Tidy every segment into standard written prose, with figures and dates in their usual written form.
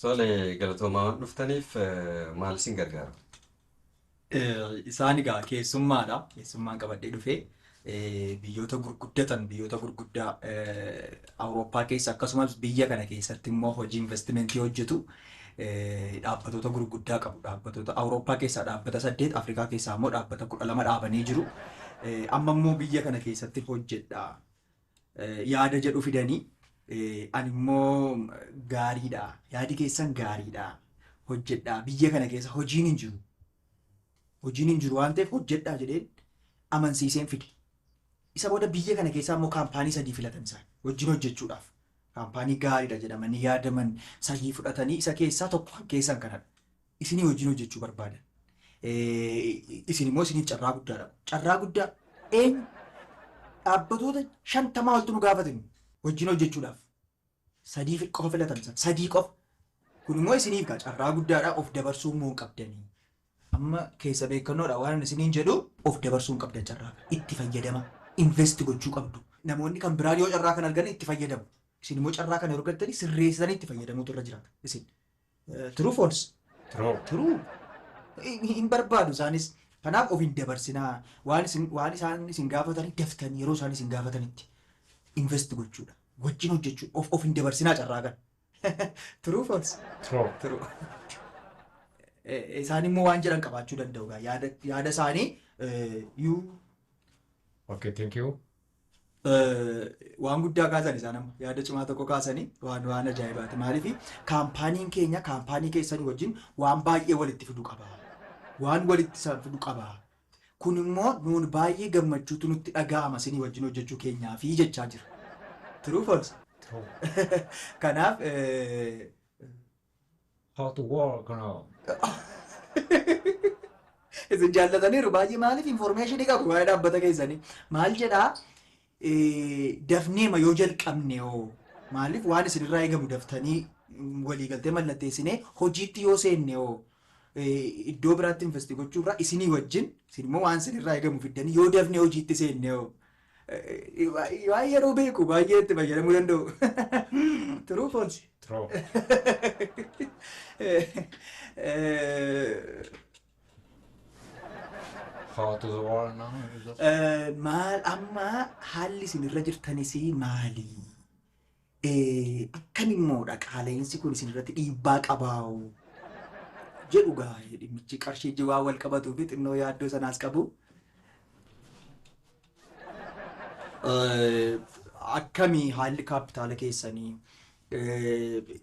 Tole, galatoomaa waan dhuftaniif maal isin gargaara? Isaan egaa keessummaadha. Keessummaan qabadhee dhufee biyyoota gurguddatan, biyyoota gurguddaa Awurooppaa keessa akkasumas biyya kana keessatti immoo hojii investimentii hojjetu. Dhaabbatoota gurguddaa qabu. Dhaabbatoota Awurooppaa keessaa dhaabbata 8, Afrikaa keessaa immoo dhaabbata 12 dhaabanii jiru. Amma immoo biyya kana keessatti hojjedha yaada jedhu fidanii, ani immoo gaariidha. Yaadi keessan gaariidha. Hojjedha. Biyya kana keessa hojiin hin jiru. Hojiin hin jiru waan ta'eef hojjedhaa jedheen amansiiseen fide. Isa booda biyya kana keessaa immoo kaampaanii 3 filatan isaan wajjin hojjechuudhaaf. Kaampaanii gaariidha jedhamanii yaadaman 3 fudhatanii isa keessaa tokko kan keessan kanadha. Isinii wajjin hojjechuu barbaadan. Isin immoo isiniif carraa guddaadha. Carraa guddaa eenyu dhaabbatoota 50 oltu nu gaafatan wajjin hojjechuudhaaf. 3 qofa filatan isaan. 3 qofa. Kun immoo isiniif gaa carraa guddaadha, of dabarsuu immoo hin qabdanii. Amma keessa beekannoodha waan ani isiniin jedhu, of dabarsuu hin qabdan carraa kana. Itti fayyadama. Invest gochuu qabdu. Namoonni kan biraan yoo carraa kana argan itti fayyadamu. Isin immoo carraa kana yeroo argattanii sirreessitanii itti fayyadamuutu irra jiraata. Isin. True, false? True. True. Hin barbaadu isaanis. Kanaaf of hin dabarsinaa. Waan isin waan isaan isin gaafatanii daftanii yeroo isaan isin gaafatanitti invest gochuudha. Wajjin hojjechuu, of hin dabarsinaa carraa kana. True, false? True. True. Isaan immoo waan jedhan qabaachuu danda'u gaa yaada isaanii you Okay, thank you. Waan guddaa kaasan isaan, amma yaada cimaa tokko kaasanii waan ajaa'ibaati. Maaliif kaampaaniin keenya kaampaanii keessanii wajjin waan baay'ee walitti fidu qaba. Waan walitti isaan fidu qaba. Kun immoo nuun baay'ee gammachuutu nutti dhaga'ama isinii wajjin hojjechuu keenyaafi jechaa jira. True, false? True. Kanaaf How to work now? Isin jaallataniiru baay'ee, maaliif information qabu waa'ee dhaabbata keessanii. Maal jedhaa, dafneema yoo jalqabne hoo, maaliif waan isinirraa eegamu daftanii waliigaltee mallatteessinee hojiitti yoo seenne hoo, iddoo biraatti invest gochuurraa isinii wajjin, isin immoo waan isinirraa eegamu fiddanii yoo dafnee hojiitti seenne hoo. Waan yeroo beeku baay'ee itti fayyadamuu danda'u. True, false? True. How to the world now? Maal amma haalli isin irra jirtanis maali? Akkam immoodha qaala'insi kun isin irratti dhiibbaa qabaa'u jedhu gaa, dhimmichi qarshii waan wal qabatuu fi xinnoo yaaddoo sanaas qabu. Akkami haalli kaapitaala keessanii?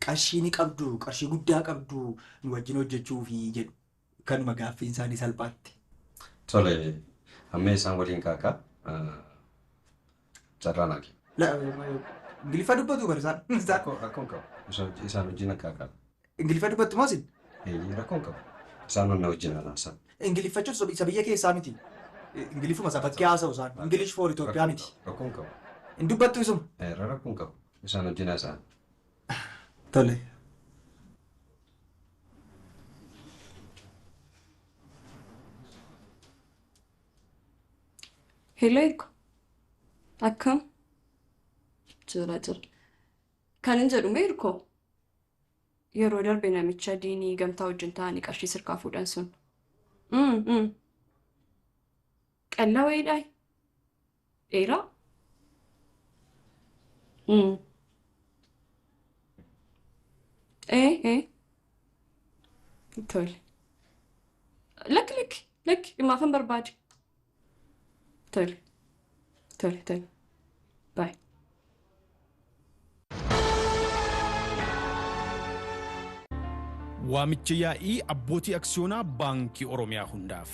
Qarshii ni qabdu, qarshii guddaa qabdu nu wajjin hojjechuufi jedhu. Kanuma gaaffiin isaanii salphaatti. Tole, amma isaan waliin kaakaa carraa naa kenni. Ingiliffa dubbatu bar isaan. Rakkoon qabu. Isaan wajjin akkaakaa. Ingiliffa dubbattu moo isin? Rakkoon qabu. Isaan na wajjin haasa'an. Ingiliffachuun isa biyya keessaa miti. Ingiliffuma isa bakkee haasa'u isaan. English for Itoophiyaa miti. Rakkoon qabu. Hin dubbattu isuma. Rakkoon qabu. Isaan wajjin haasa'an. Tole. Hello Erko. Akkam? Jira jira. Kan hin jedhu mee Erko? Yeroo darbe namicha diinii gamtaa wajjin ta'anii qarshii sirkaa fuudhan sun. Qallaa wayiidhaa? Dheeraa? Ee ee. Tole. Lakki lakki lakki, dhimmaafan barbaade. Tole. Tole tole. Bye. Waamicha yaa'ii abbootii aksiyoonaa Baankii Oromiyaa hundaaf.